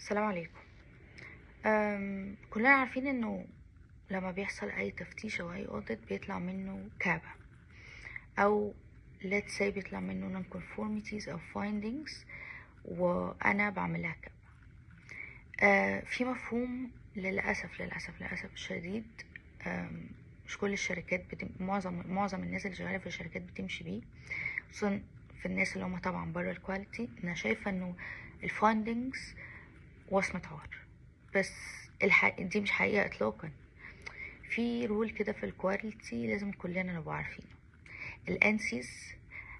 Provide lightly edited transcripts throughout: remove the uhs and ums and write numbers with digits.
السلام عليكم. كلنا عارفين انه لما بيحصل اي تفتيش او اي audit بيطلع منه CAPA، او let's say بيطلع منه non conformities او findings، وانا بعملها CAPA. في مفهوم للاسف للاسف للاسف الشديد، مش كل الشركات معظم الناس اللي شغالة في الشركات بتمشي بيه، خصوصا في الناس اللي هم طبعا بره ال quality. انا شايفه انه ال findings وصمة عار، بس دي مش حقيقة اطلاقا. في rule كده في ال quality لازم كلنا نبقى عارفينه. ال NCs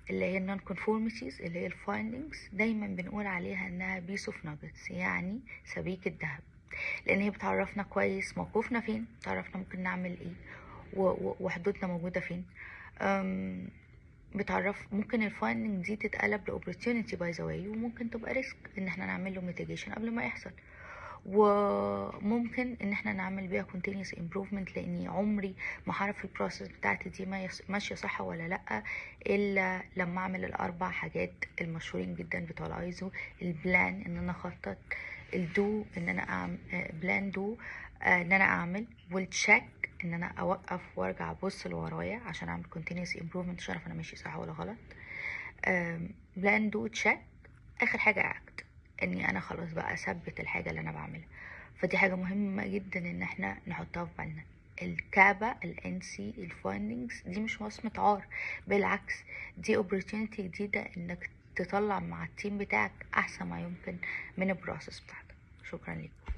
اللي هي ال non conformities اللي هي ال findings، دايما بنقول عليها انها piece of nuggets، يعني سبيكة ذهب، لان هي بتعرفنا كويس موقفنا فين، بتعرفنا ممكن نعمل ايه وحدودنا موجودة فين. بتعرف ممكن ال finding دي تتقلب ل opportunity by the way، وممكن تبقى risk ان احنا نعمل له mitigation قبل ما يحصل، وممكن ان احنا نعمل بيها continuous improvement، لاني عمري ما هعرف ال process بتاعتي دي ماشية صح ولا لا الا لما اعمل الاربع حاجات المشهورين جدا بتوع الايزو: ال plan ان انا اخطط، ال do ان انا اعمل plan do ان انا اعمل، وال check ان انا اوقف وارجع ابص لورايا عشان اعمل continuous improvement عشان اعرف انا ماشي صح ولا غلط. plan do check، اخر حاجة act، اني انا خلاص بقى اثبت الحاجة اللي انا بعملها. فدي حاجة مهمة جدا ان احنا نحطها في بالنا. ال CAPA، ال NC، ال findings دي مش وصمة عار، بالعكس دي opportunity جديدة انك تطلع مع ال team بتاعك احسن ما يمكن من ال process بتاعتك. شكرا لكم.